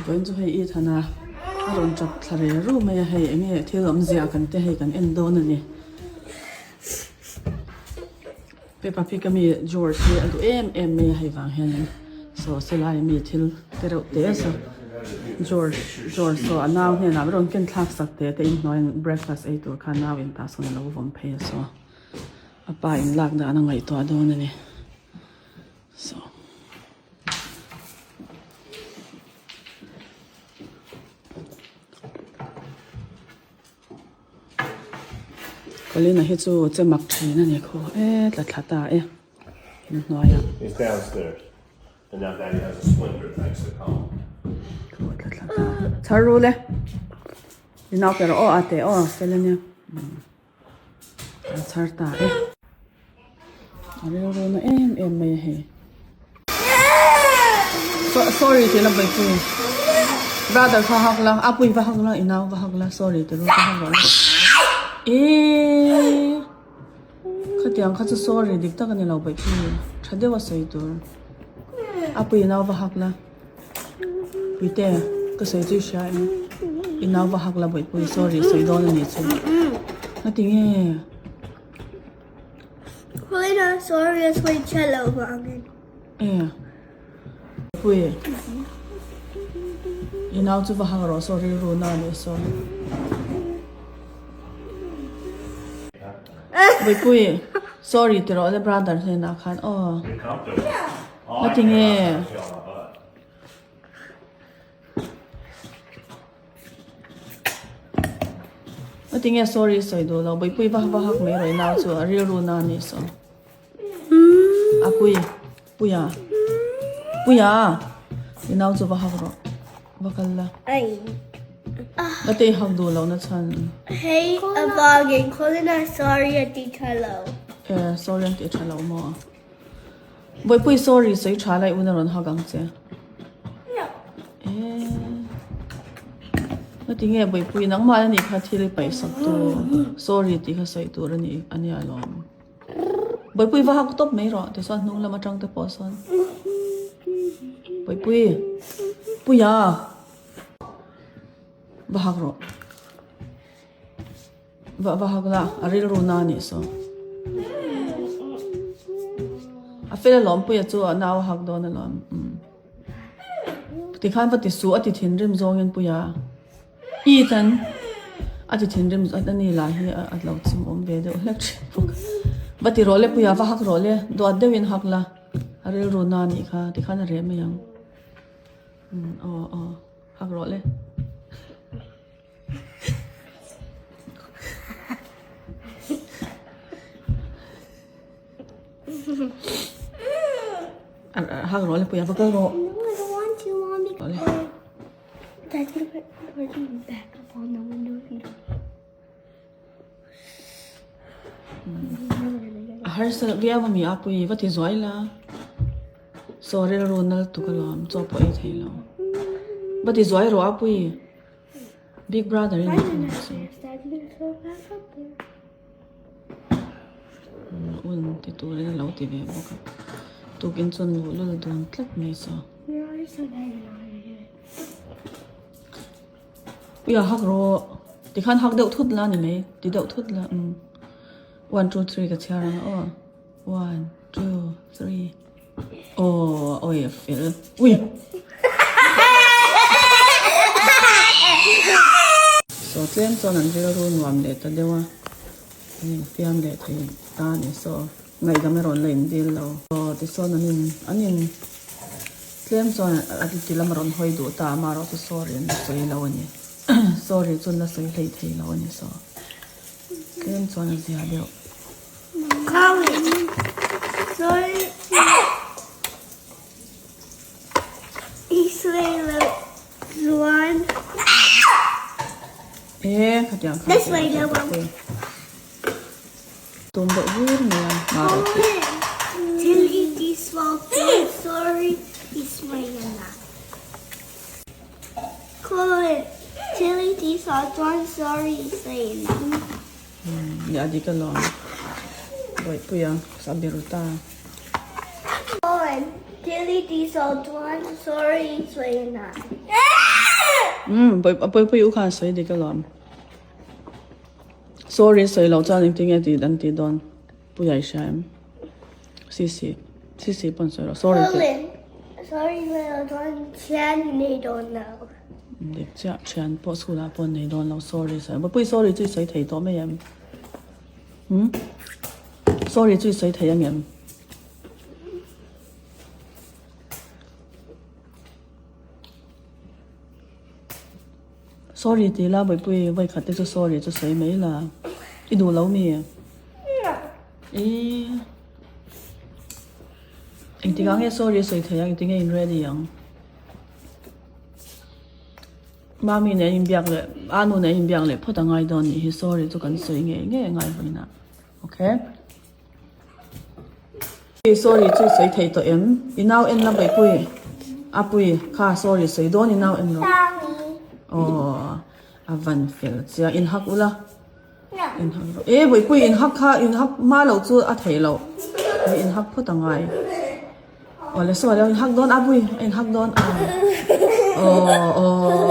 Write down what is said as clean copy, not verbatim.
Vawiin chu hei Ethan-a a rawn tap thla re ru mai a hei eng nge thil awmzia kan te hei kan en dawn a ni. Peppa Pig a mi George hi a duh em em mai a hei vang hianin saw selai a mi thil te reuh te saw George George saw a nau hnenah a rawn ken thlak sak te te inhnuaiin breakfast ei tur khan nau in tah sawn a lo vawm phei a saw a pa in lak dan a ngaihtuah dawn a ni saw. Colina hi chu che mak thin a ni khaw e tla thla ta e inhnuaiah khaw tla thla ta chhar ru le i nau pe rawh aw a teh aw fel ania an chhar ta e a rilru na em em mai a hei sorry tih la bawipu brother kha hak la a pui va hak la i nau va hak la sorry ti ru ka hak rawh la eee khatiang kha chu sorry dik tak a ni lo bawipu tha deuh a sawi tur a pui i nau va hak la puite ka sawi chu i hria em i nau va hak la bawipu sorry sawi dawn a nih chu ngatinge. Khawiah sorry a sawi chhe lo vangin. E. Pui. I nau chu va hak rawh saw rilru na leh saw. Pui. Sorry ti rawh le brother hnenah khan aw. Ngatinge. A tinge sorry sawi duh lo Bawipuii va va hak mai rawh i nau chu a rilru na a nih saw A pui Puia Puia i nau chu va hak rawh va kal la Ka tei hak duh loh na chhan Hei a vangin khawlina sorry a ti tha lo. E sorry an ti tha lo maw? Bawipuii sorry sawi tha lai un a rawn hak ang che. Eee Ngati nge Bawipuii nangmah anih kha thil i paih sak tu sorry tih kha sawi tur a ni a nia alawm. Bawipuii va hak tawp mai rawh tichuan hnung lam atang te pawh sawn Bawipuii Puia va hak rawh. Va va hak la, a rilru na anih saw. A fel alawm Puia chu a nau a hak dawn alawm. Umm. Tikhan va ti suh a ti thinrim zawngin Puia. Ethan a ti thinrim a ni lah hi a lo chim awm ve deuh hlek thin bawk. Va ti rawh le Puia va hak rawh le, duat deuhin hak la. A rilru na anih kha tikhan a reh mai ang. Umm aw aw hak rawh le. Hak rawh le puia va kal rawh. No, I don't want to, Mommy. Dad's gonna put Gordon back up on the window if you don't. A harsa viau a mi a pui va ti zuai la saw rilru nal tuk alawm chaw pawh ei thei lo va ti zuai rawh a pui big brother in un ti turin a lo ti ve bawk a tukin chuan luh lul dun tlat mai saw. Puia hak rawh tikhan hak deuh thut la ni mai ti deuh thut la umm one two three ka chhiar ang aw one two three aw awi a fel ui saw tlem chuan an rilru nuam leh ta deuh a an infiam leh thei ta a ni saw. Ngaihdam erawh an la indil lo. Aw tichuan an in an in tlem chuan a ti lam a rawn hawi duh ta a, amaherawh chu sorry an la sawi lo a ni. Sorry chu an la sawi hlei thei lo a ni saw. Tlem chuan a zia deuh. Sorry. I sawi lo chuan. E khatiang kha. This way lo. Tum deuh vur mai a hmar ah te. Nia dik alawm Bawihpui a sa biru ta. Umm Puipuii u khan sawi dik alawm. Sorry sawi loh chuan engtin nge tih an tih dawn Puia i hria em? Sisi Sisi pawn sawi rawh sorry tih. Sorry sawi loh chuan thian nei dawn lo. Dik chiah thian pawh school ah pawh nei dawn lo sorry sawi Puipuii sorry chu i sawi thei tawh mai em? Umm sorry chu i sawi thei angem? Sorry tih la Bawihpui vawikhat te chu sorry chu sawi mai la i duh lo mi? Ih engtikah nge sorry a sawi thei a engtinge in ready ang? Mami nen inbiak leh Anu nen inbiak leh phawt a ngai dawn nih hi sorry chu kan sawi ngei ngei a ngai vawiinah okay. Sorry chu sawi thei tawh em? I nau en la Baihpui. Apui kha sorry sawi dawn i nau en rawh. Aw a van fel chiang in hak ula. In hak rawh. E Baihpui in hak kha in hak hma loh chu a theih loh. In hak phawt a ngai. Aw le sawi lo in hak dawn Apui in hak dawn. Aw aw.